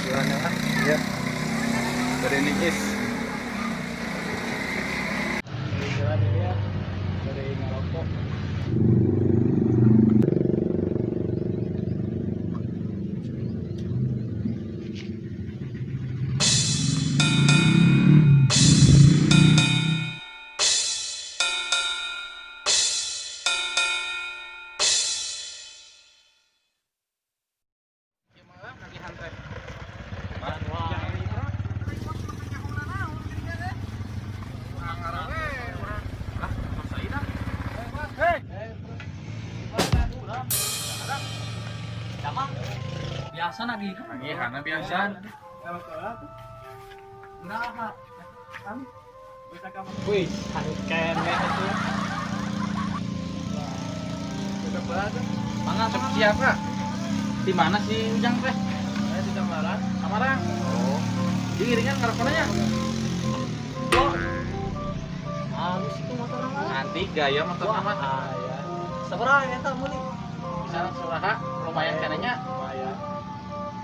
Jalannya lah. Ya. Dari Niis. Dari jalan ini ya. Dari ngerokok. Biasa nagih. Nagihan biasa. Nah, wih, kene itu. Mangga siapa? Di mana sih Ujang teh? Saya di Samarang. Samarang. Oh. Di iringan ngerokoknya. Oh. Halus itu motor mah. Antik gaya motor Wah, mah. aya. Sabaraha eta meuli? Bisa sabaraha? Lumayan kenanya. Lumayan.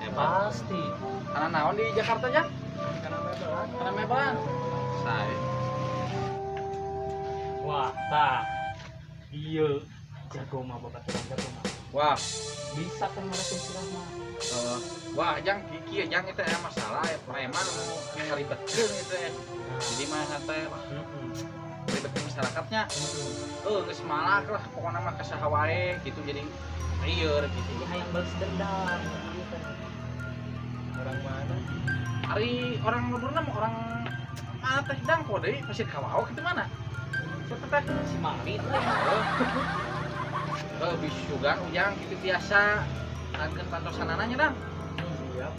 Hebat. Pasti. Karena naon di Jakarta, Jang? Karena mebelan. Karena mebelan. Saya. Wah, tah. Iya. Jago mah babaturan jago mah. Wah, Bisa kan mereka sirah mah. Wah, Jang kiki Jang itu ya masalah ya preman nu ngaribetkeun itu ya. Jadi mah teh wah ribetkeun masyarakatnya. Geus malak lah pokoknya mah ka saha wae gitu jadi lieur gitu. Jadi hayang balas dendam gitu. Orang mana? Ari orang lemburna mah orang mana teh dang kok deui Pasir Kawao kitu mana? Siapa teh? Si Mami teh. Heuh, bisugan Ujang gitu biasa angkeun pantosanana nya dang. Siap.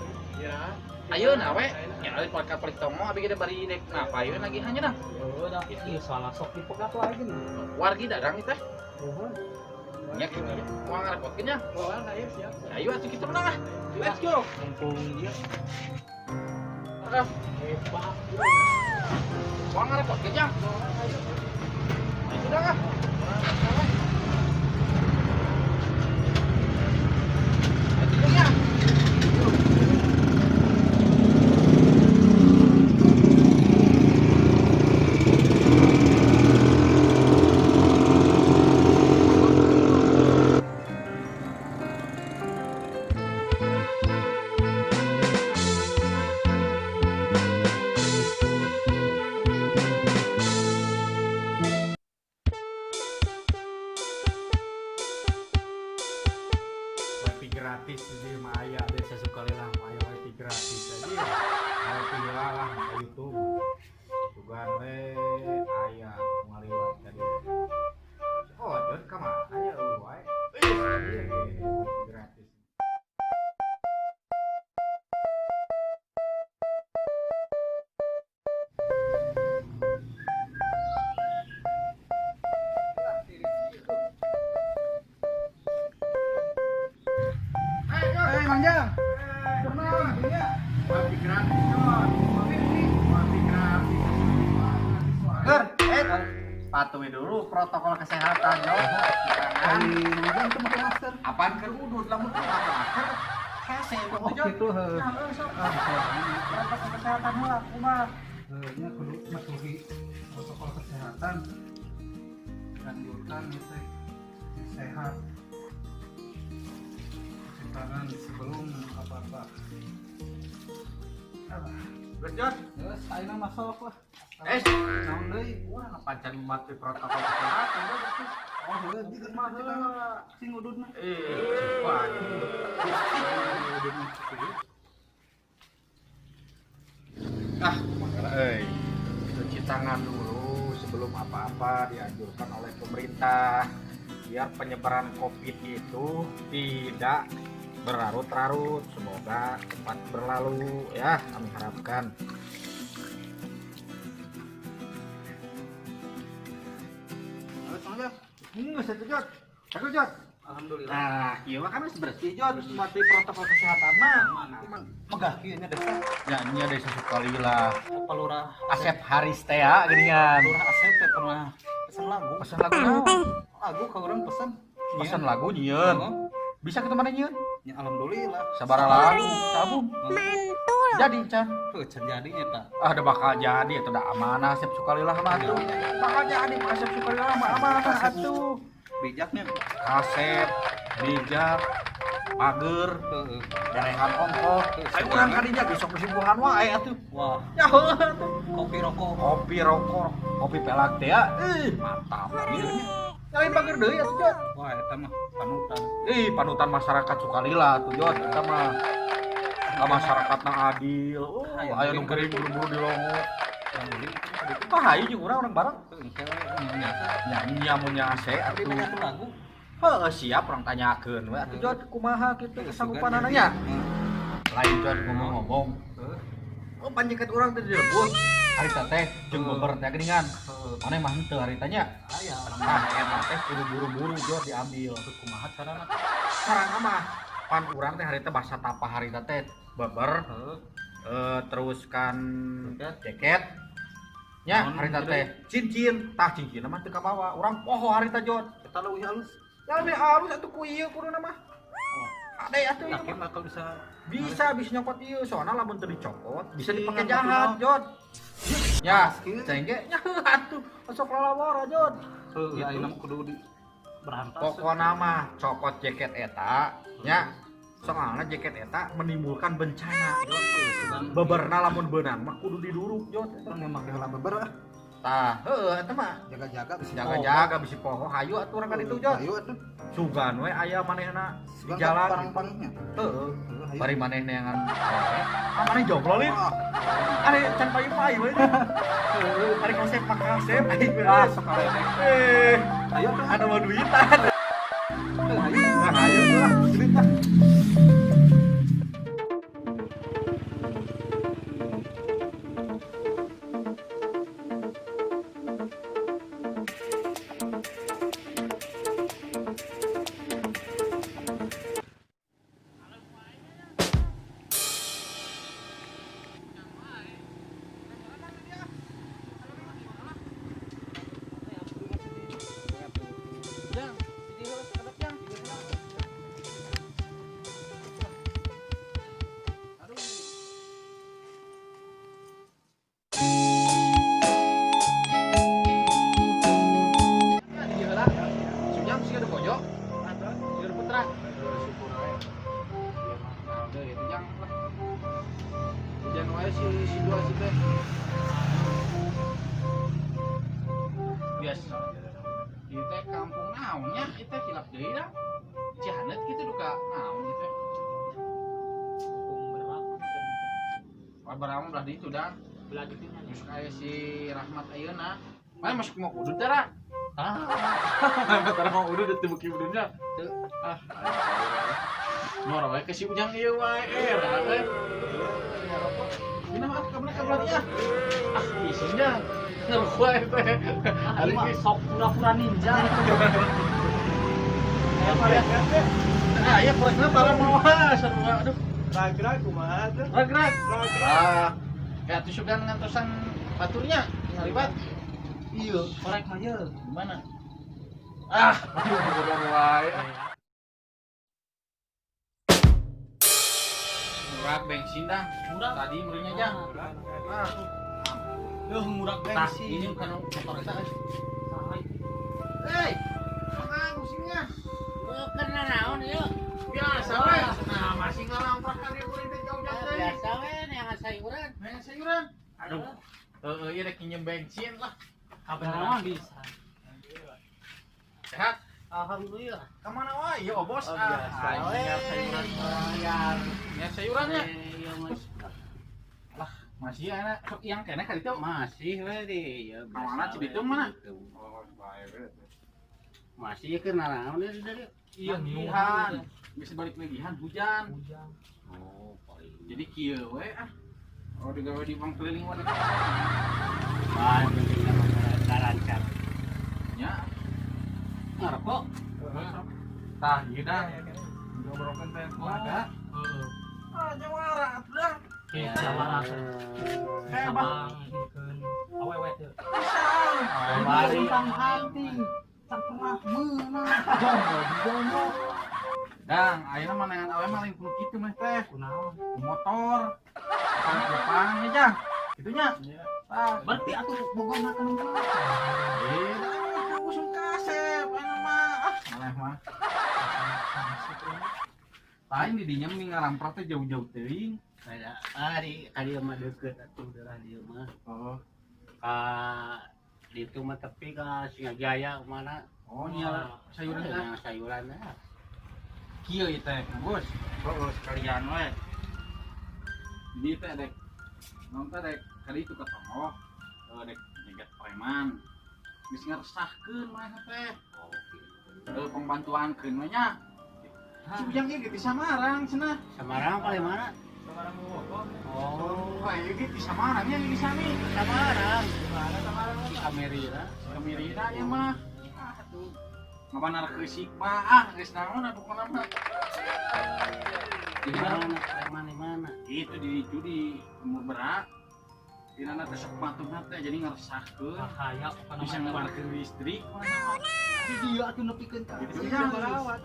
Ya. Ayeuna we nya ari pakai pelik tomo abi ge bari dek ngapain lagi hanya dang. Oh, dah. Iya, salah sok dipegat lagi nih. Wargi dagang teh. Nuhun. Nya kitu nya. Moal ngarepotkeun nya. Wah, ayo siap. Ayo atuh kitu menang ah. Let's go. Mumpung dia Ah, hebat. moal ngarepotkeun nya. Ayo dang ah. Ayo tidurnya. Wifi gratis di mah aya desa Sukalila mah aya wifi gratis aja, wifi lah lah ka YouTube sugan we aya ngaliwat tadi. Oh, Jon ka mana ya eueuh wae. Ih, wifi gratis. Eh, Mang Jang. Wifi gratis, Jon. Wifi gratis. Ger, patuhi dulu protokol kesehatan, yo. Tangan. Apaan keur udut lamun teu pakai masker? Hese itu, Oh, Jon. gitu heuh. Nah, heuh, sok. Protokol kesehatan heula kumaha? Heuh, nya kudu matuhi protokol kesehatan. Anjurkan teh sehat. Cuci tangan sebelum apa-apa. Ah, Geus, Jon. geus ayeuna masuk lah. Eh, Naon deui? urang pancen mematuhi protokol kesehatan, Jon. Oh, heuh, di mah heula. Sing ududna. Eh, wah. Ududna. Ah, makanya euy. Cuci tangan dulu sebelum apa-apa dianjurkan oleh pemerintah biar penyebaran Covid itu tidak berlarut-larut. Semoga cepat berlalu ya, kami harapkan. Ayo, Mang Jang. Enggak, satu Jot. Satu Jot. Alhamdulillah. Nah, ieu mah kan geus bersih Jon, mati protokol kesehatan mah. Megah kieu nya desa. Ya nya desa Sukalila. Apa lurah Asep Haris teh ya geuningan. Lurah Asep teh pernah pesen lagu. Pesan lagu naon? Lagu ka urang pesen. Pesan lagu nyieun. Heeh. Bisa kitu mana nyieun? Ya alhamdulillah. Sabaraha lagu? Sabum. Jadi can. Heuh, can jadi nya ta. Ah, udah bakal jadi itu udah amanah Asep Sukalila mah atuh. Bakal jadi Pak Asep Sukalila mah amanah atuh. Bijaknya. Kasep, bijak, pager, Heeh. derehan ongkoh. Ayo urang kadinya besok kesimpulan wae atuh. Wah, Ya heuh atuh. kopi rokok. Kopi rokok, kopi pelak teh ya. Ih, mantap. Ieu nya. Lain pager deui atuh, Jot. Wah, eta mah panutan. Ih, panutan masyarakat Sukalila atuh, Jot. Eta mah ka masyarakatna adil. Oh, aya nu gering buru-buru di longo. Wah, hayu jeung urang urang bareng. Nya nya mun nya ase Tapi atuh. mereka lagu. Heuh, siap urang tanyakeun we atuh Jot kumaha kitu kesanggupanana nya. Lain Jot ngomong-ngomong. Oh, panjeket urang teh dilebur. Harita teh jeung beber teh geuningan. Maneh mah henteu harita nya. Aya. Nah, eta teh kudu buru-buru Jot diambil. Kumaha carana? Carana mah pan urang teh harita basa tapa harita teh beber terus kan jaket nya harita teh cincin tah cincin mah teu kabawa urang poho harita Jot. Eta leuwih halus. Ya lebih halus atuh ku ieu kuduna mah. Ade atuh ieu Yakin mah. bakal bisa Bisa bisa nyokot ieu soalna lamun teu dicokot bisa Si dipake ngan jahat Jot. Ya, Kieu. ceng ge nya atuh sok lalawara Jot. Heuh, Gitu. ayeuna mah kudu di berantas. Pokona mah cokot jaket eta nya soalna jaket eta menimbulkan bencana Jot. Beberna lamun beunang mah kudu diduruk Jot. Urang memang heula beber ah. Tah, heueuh eta mah Jaga-jaga bisa jaga-jaga bisi poho hayu atuh urang ka ditu Jot. Ayo atuh. Sugan we aya manehna di Sugan jalan. parang-parangnya. Heeh. Heuh, hayu. Bari maneh neangan ah maneh jomblo lin. Are can payu-payu we. Heeh, ari kasep mah kasep aing Ah, sok arek. Eh, Ayo atuh. anu mau duitan. Heuh, hayu. Nah, hayu lah, cerita. Jang, di heula sakedap jang. Aduh. Di heula. Sujang sih ada pojok. Siga ada putra. Syukur we. Iya mah, nah udah gitu jang lah. Hujan wae si si dua si teh. Biasa. Ieu teh kampung naon nya, ieu teh hilap deui dah. Cihanet kitu duka naon ieu teh. Kampung berak. Wah, barang belah ditu dang. Belah ditunya. Masuk aya si Rahmat ayeuna. Mana masuk mau udut teh, Ra? Ah, Tara mau udut teu beuki udutnya. Teu. Ah. Nor wae ke si Ujang ieu wae eh, Ra teh. Ini mah kabelah kabelah dia. Ah, isinya. Ngerokok wae teh. hari mah sok pura-pura ninja. Ah, iya proyeknya para mau seru aduh. Ragrag kumaha tuh? Rag-rag. Ah, kayak tusukan ngantosan baturnya ngaliwat. Iya, korek mah ye. Gimana? Ah, aduh bodoh wae. Murah bensin dah. Murah. Tadi murahnya aja. Ah, Duh, murah tah, bensin. ini bukan motor eta. Hei, makan musimnya. Bukan naon ieu. Biasa we. Nah, masih ngalamprak ka dieu kuring teh jauh-jauh teh. Biasa we neangan sayuran. Main sayuran. Aduh. Heeh, ieu rek nginjem bensin lah. Kabeneran bisa. Sehat? Alhamdulillah. Kemana wae? Ya bos. Oh, biasa Ah, we. nyiap sayuran. Bayar. Nyiap sayuran ya. Iya, Mas. Masih enak sok yang kene kali itu. Masih we di ya biasa. Mana we. Cibitung mana? Oh, bae we. Masih keur naraon ieu dari. Iya, nagihan. Bisa balik nagihan hujan. Hujan. Oh, paling. Jadi kieu we ah. Oh digawe di bang keliling wae. Wah, penting mah lancar. Nya. Ngerokok. Tah, ieu dah. Ngobrolkeun teh keluarga. Heeh. Ah, jawara atuh dah. Jawara. Hebat. Sabang awewe teu. Mari. Tentang hati. Tak pernah menang. Jomblo jomblo. Dang, ayeuna mah neangan awewe mah lain kudu kitu mah teh. Kunaon? Ku motor. Jepang Jepang ya, Jang. Kitu nya. Tah. Berarti aku bogona ka nu mah. Eh, usum kasep ayeuna mah. Ah, maneh mah. Lain di dinya mending ngaramprat teh jauh-jauh teuing. Ada ari ka dieu mah deukeut atuh daerah dieu mah. Oh. Ka ditu mah tepi ka Singajaya mana? Oh, nya sayuran teh. Yang sayuran dah. Kieu ieu teh, Gus. Heeh, sekalian we. Jadi teh dek naon teh dek kali itu ke tonggoh. Dek nyegat preman. Geus ngeresahkeun maneh teh. Oh, gitu. Heuh, pangbantuankeun we nya. Si Ujang ge di Samarang cenah. Samarang paling mana? Samarang Bogor. Oh, Wah, ieu ge di Samarang nya di sami. Samarang. Mana Samarang? Di Kamerira. Kamirina nya mah. Ah, atuh. Ngabanar keusik mah ah geus naon atuh pokona mah. Di mana? Preman di mana? Itu di itu di umur berat. Dina teh sok batungna teh jadi ngeresahkeun. Bahaya pokona Bisa mah. ngeluarkeun listrik mana mah. Di dieu atuh nepikeun ka. Gitu Sia ya. barawat.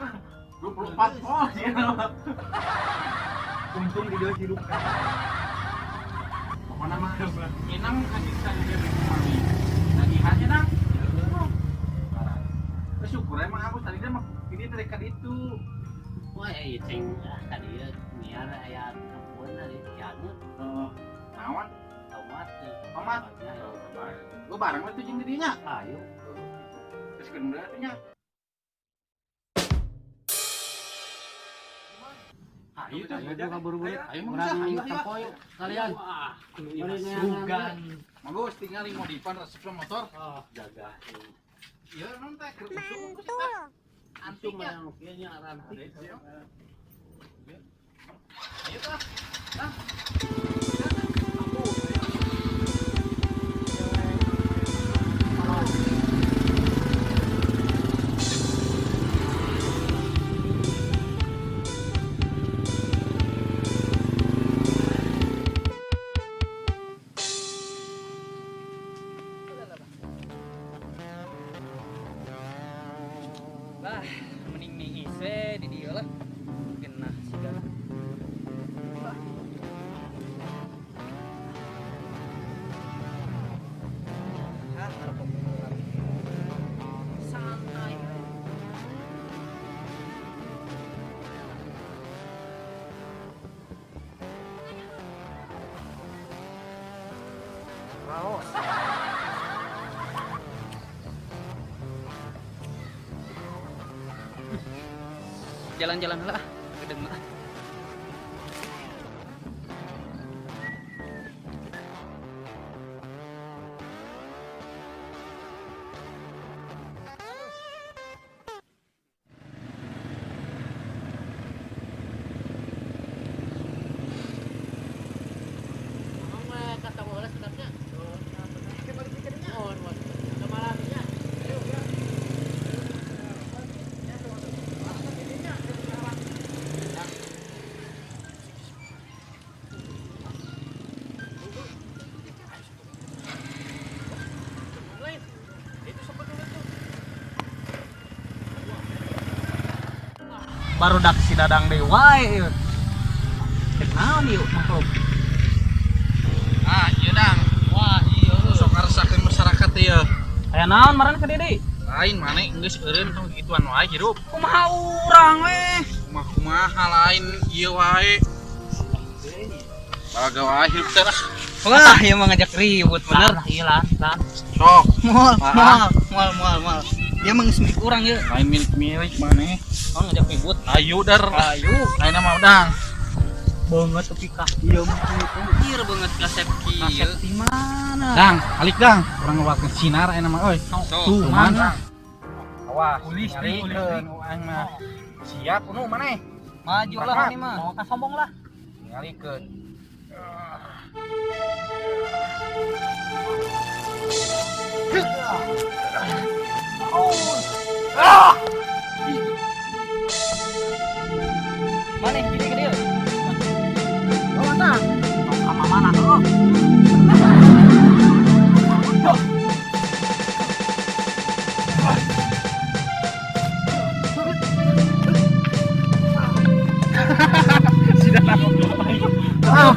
24 volt ya. Untung di dieu hirup kan. Pokona mah minang kasih saja mami. Nagihannya nang. Bersyukur emang aku tadi mah ini mereka itu. Wah, ya cing ah ka dieu niar aya ampun ari Cianjur. Heeh. Naon? Tomat. Tomat. Lu bareng we tuh jeung di dinya. Ayo. Terus keun atuh nya. Ayo tuh. Ayo ka buru-buru. Ayo mah Urang bisa. Ayo, ayo. tempo yuk kalian. Wah, kudu Mari sugan. Bagus tinggal modifan resep motor. Oh, Jaga. Iya non teh keur usum ku teh. Antik Antiknya. mah kieu nya arantik. Ayo tah. Nah. Lah, mending nih ise di dia lah. Genah segala. Hah, rokok santai. Raos. Jalan-jalan lah, gedeng lah. Baru dak si Dadang deui wae ieu. Cek naon ieu makhluk. Ah, iya dang. Wah, iya. Sok ngaresahkeun masyarakat ieu. Aya naon maran ka Dede? Lain maneh geus eureun tong gituan wae hirup. Kumaha urang we? Kumaha lain ieu wae. Balaga wae hirup teh lah. Wah, ieu mah ngajak ribut bener. Iya lah, lah. Sok, Moal, Ah. moal, moal, moal, moal. Dia mah geus milik urang ieu. lain milik-milik maneh. Oh, ngajak ribut. Ayo dar. Ayo. Ayeuna mah udang. Banget tepi ka ieu mah kitu. Kieu banget kasep kieu. Kasep di mana? Dang, alik dang. Urang ngeluarkeun sinar ayeuna mah euy. Tuh, mana? Awas, Kulis, kulis, ngalikeun urang mah. Siap nu maneh? Maju lah ini mah. Mau ka sombong lah. Ngalikeun.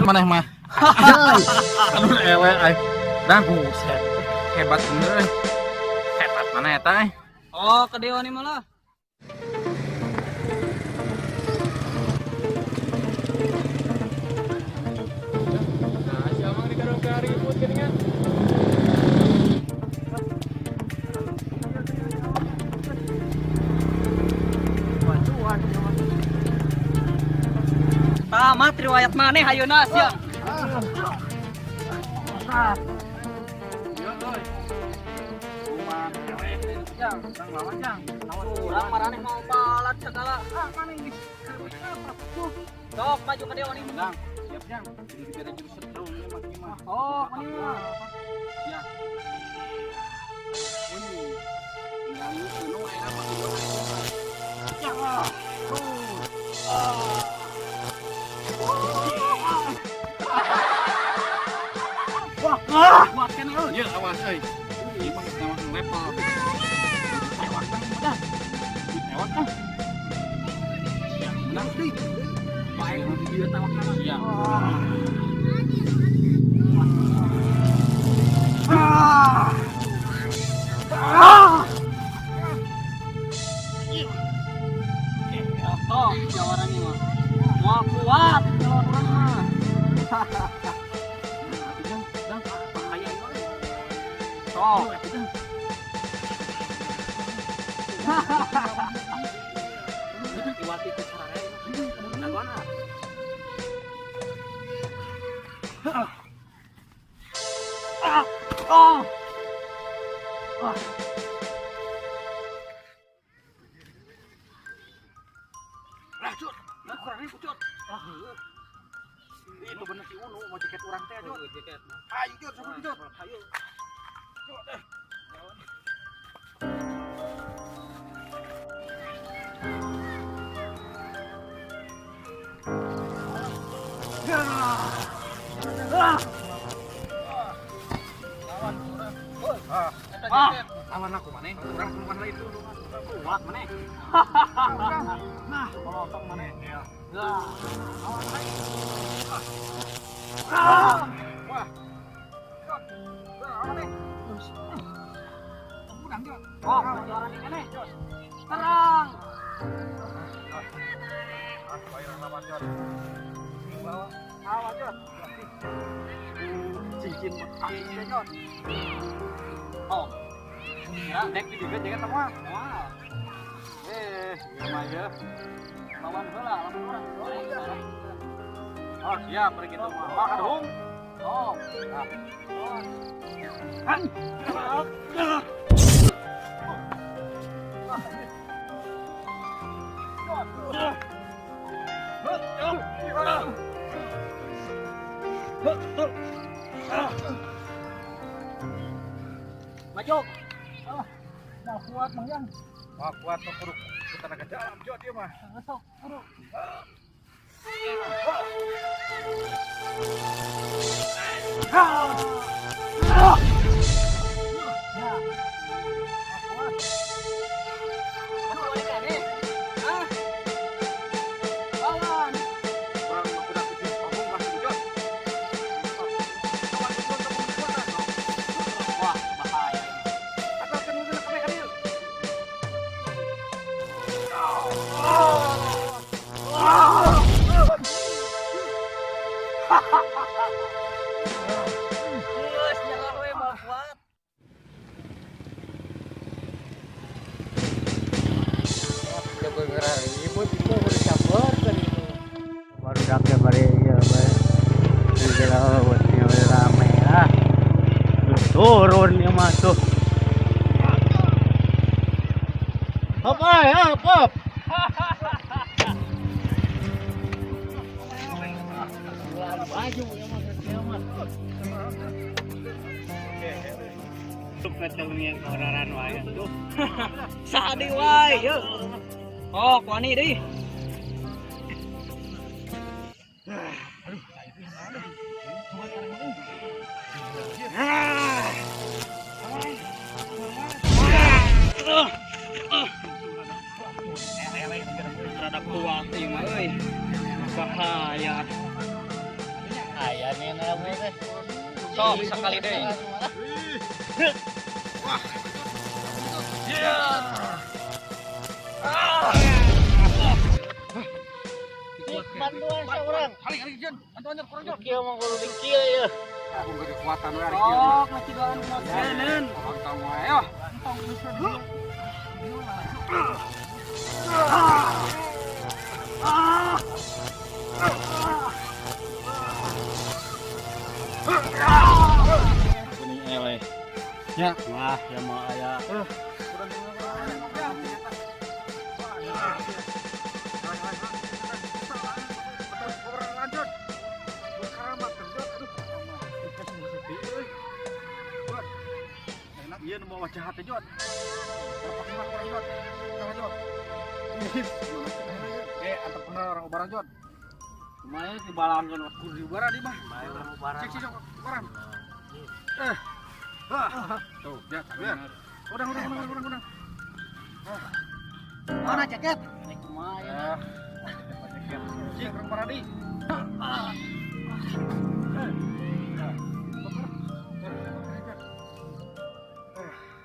Maneh mah. Aduh ewe ai. Dah buset. Hebat bener euy. Hebat mana eta euy. Oh, ke dewa nih malah. Nah, si Amang dikarung ke ribut gini kan. Tamat riwayat maneh ayeuna sia. Urang maraneh mau balat segala. Ah, maneh geus. Sok maju ke dewa nih. Dang, siap jang. Kudu dibere jurus setrum ieu mah kieu mah. Oh, ini mah. Ya. Wih. Tinggal nu aya mah kudu aya. Kuat kan euy. Ieu awas euy. Ieu mah geus nama level. Tewak tah udah. Tewak tah. Siap, menang deui. Bae di dieu tewak mah. Iya. Oh, jawaran ini mah. Moal kuat lawan urang mah. Dang, bahaya ieu euy. Sok. Iwati ku sararea ieu. Dagoan ah. Oh. Lah, Cut. Lah, kurang ribu, Cut. Itu bener si Unu mau jaket urang teh, Cut. Ayo, Cut, sama Cut. Ayo. Cut, eh. Ah, Lawan aku maneh, urang semua lah itu. kuat maneh. Nah, polotong maneh. Ya. Ah. Wah. Cut. Lawan maneh. Urang, Cut. Oh, jawaran ini maneh. Terang. Ah, bayar lawan, Cut. Bawa. Awas, Cut. Cincin angin teh, Cut. Oh. Ya, dek di dieu jaket semua. Wah, Eh, ieu mah ieu. lawan heula, lawan urang. Oh, siap pergi gitu mah. Wah, kaduhung. Oh. Maju. Nah, kuat Mang Yang. Wah, kuat mah kudu ku tenaga dalam jod ieu mah. Sok, buru. Masuk balik nih. Ah. Lawan. Urang mah kudu kudu panggung pasti jod. Kawan kudu kamu kuat. Wah, bahaya. Ataskeun heula kabeh ka dieu. Geus nyerah we moal kuat. Ribut itu baru campur kan itu. Baru daknya bari ya bari. Di laut ya rame ah. Turun ya masuk. Hop ay, hop hop. Baju ya mas ya mas. Saha deui wae, yeuh. Oh, kuani deui. Rada kuat ieu mah euy. Bahaya. Sok sekali deui. Wah. Bantuan seorang. Haling haling Jun, bantuan Jun, kurang Jun. Kieu mah kudu di kieu ya. Aku gak kekuatan we ari kieu. Sok masih doan moseun. Entong wae yo. Kuning eleh. Ya, wah, ya mah aya. Lanjut. Berkeramat kerja. Aduh. Enak iya nu bawa jahat teh Jod. Pakai orang Jod. Sama Jod. Eh, entrepreneur orang ubaran Jod. Kumaha dibalangkeun Kudu diubaran ieu mah. Bae urang ubaran. Cik cik ubaran. Eh. Ah. Tuh, ya, ya. Udah, udah, udah, udah, udah. Mana jaket? Ini kumaha ya? Cik, orang paradi.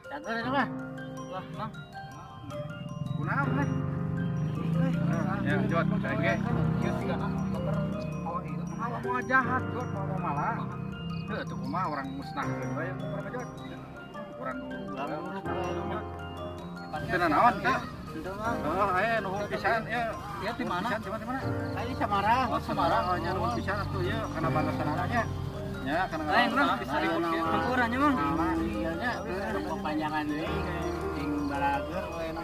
Jaket itu mah. Lah, Mang. Kunaon teh? Ya, Jod, ge. Ieu sigana baper awak ieu. Awak mau jahat, Jod, mau mau malah. Heuh, tuh kumaha orang musnahkeun we urang Jod. Urang dulu. Teu naon teh? Itu mah. Oh, aya nuhun pisan ya. Ieu di mana? Pisan di mana? Aya Samarang. Oh, Semarang, oh, nya nuhun pisan atuh ieu kana balasanana nya. Nya kana Lain ngalawan. lah bisa ribut hampura nya, Mang. Nah, iya nya kepanjangan deui ting balager we na.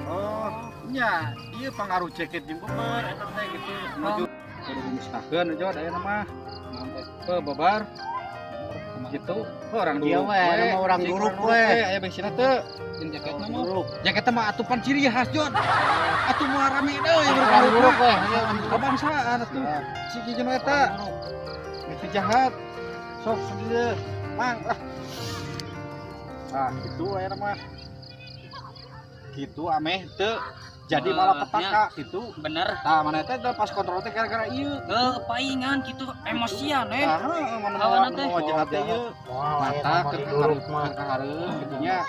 Oh, nya ieu pangaruh jaket jeung beber eta teh gitu. Menuju kudu dimusnahkeun Jod aya mah. Naon teh? Heuh, babar. Gitu. Heuh, orang Iya dulu. we, nama orang duruk we. Aya bensinna teu. Jeung jaketna mah. Duruk. Jaketna mah atupan ciri khas Jod. Atuh moal rame deui Orang duruk we. Kebangsaan atuh. Si jeung eta. Itu jahat. Sok sedih. Mang ah. Ah, gitu aya mah. Gitu ameh teu jadi malah petaka gitu. Bener. Tah mana teh pas kontrol teh gara-gara ieu. Heuh, paingan gitu emosian eh. Tah heuh, mana Kawanna teh. mau jahat teh ieu. Mata ke duruk mah. kahareup gitu nya.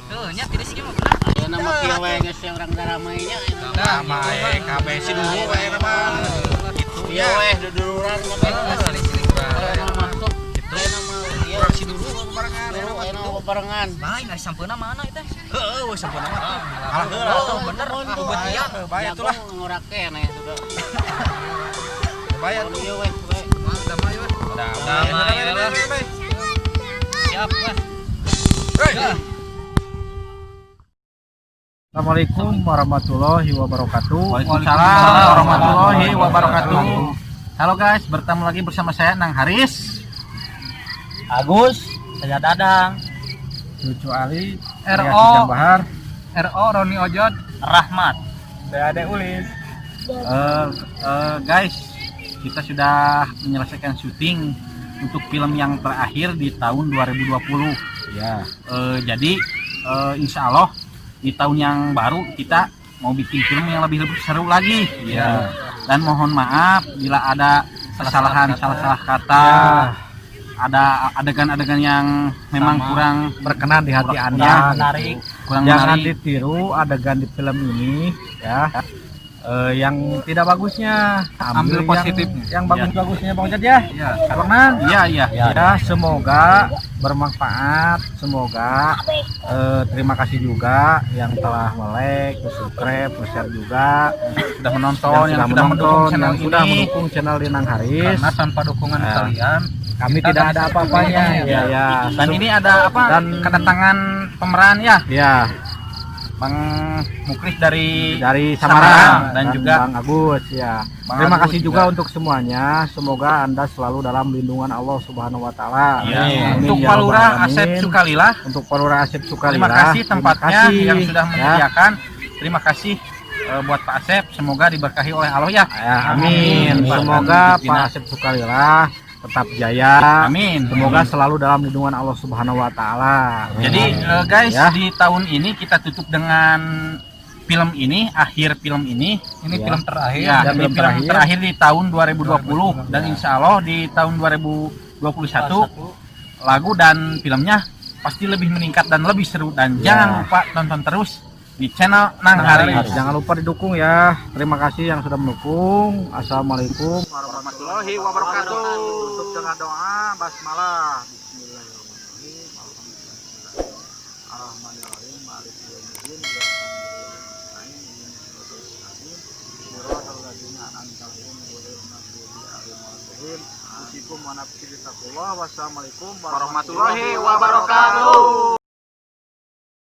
Heuh, nya tiris ieu mah bener. Aya nama kieu we geus urang daramai nya. Damai kabeh si dulu we mah. Gitu Ieu we duduluran mah. Aya nama masuk. Aya nama ieu. Urang si dulu barengan Duruk aya nama barengan. Lain ari sampeuna mana ieu teh? Heeh, we sampeuna mah. Alah heula. Oh, bener. Buat dia. Bae atuh lah. Ngorak keneh sudah. Bae atuh. Ieu we we. Damai we. Damai, Damai. Siap lah. Hey. Assalamualaikum warahmatullahi wabarakatuh. Waalaikumsalam warahmatullahi wabarakatuh. Halo guys, bertemu lagi bersama saya Nang Haris. Agus, saya Dadang, Cucu Ali, RO. alias Ujang Bahar. RO Roni Ojot, Rahmat. Saya ada Ulis. Guys, kita sudah menyelesaikan syuting untuk film yang terakhir di tahun 2020. Ya, Jadi insya Allah di tahun yang baru kita mau bikin film yang lebih lebih seru lagi. Ya. Dan mohon maaf bila ada kesalahan salah-salah kata, ada adegan-adegan yang memang Sama. kurang berkenan di hati Kurang- Anda. ya, Menarik. kurang Jangan menarik. ditiru adegan di film ini ya. Yang tidak bagusnya Ambil yang- positifnya. Yang bagus-bagusnya Bang Jad ya. Iya. Abang Nang. Iya, iya. Ya, semoga bermanfaat. Semoga terima kasih juga yang telah like, subscribe, share juga, Sudah menonton, yang sudah mendukung menonton, channel yang sudah ini. mendukung channel Linang Haris. Karena tanpa dukungan Nah. kalian Kami kita tidak tak ada bisa apa-apanya. seperti Ya, ya. Dan ini ada apa? Dan- kedatangan pemeran ya, ya Bang Mukris dari dari Samarang Samarang dan juga Bang Agus ya. Bang Terima Agus kasih juga untuk semuanya. Semoga Anda selalu dalam lindungan Allah Subhanahu wa taala. Ya. Amin, Untuk ya Pak Lurah Rabbal Asep Alamin. Sukalilah, Untuk Pak Lurah Asep Sukalilah. terima kasih tempatnya terima kasih. yang sudah Ya. menyediakan. Terima kasih buat Pak Asep, semoga diberkahi oleh Allah ya. Ya, amin. Amin. Semoga Amin. Pak Asep Sukalilah tetap jaya. Amin. Semoga selalu dalam lindungan Allah Subhanahu wa taala. Jadi guys, Ya. di tahun ini kita tutup dengan Film ini, akhir film ini. Ini Ya. film terakhir. Ya, Ya, ini film film terakhir. terakhir di tahun 2020 dan insya Allah di tahun 2021 lagu dan filmnya pasti lebih meningkat dan lebih seru dan Ya. jangan lupa tonton terus di channel Nang Haris. Jangan lupa didukung ya. Terima kasih yang sudah mendukung. Assalamualaikum Warahmatullahi wabarakatuh. Tutup dengan doa basmalah. Bismillahirrahmanirrahim. Alhamdulillah. Arrahmanirrahim. Maliki yaumiddin. Iyyaka na'budu wa iyyaka nasta'in. Ihdinas siratal mustaqim. Siratal ladzina an'amta 'alaihim ghairil maghdubi 'alaihim waladdallin. Usikum wa nafsi bittaqullah. Wassalamualaikum Warahmatullahi wabarakatuh.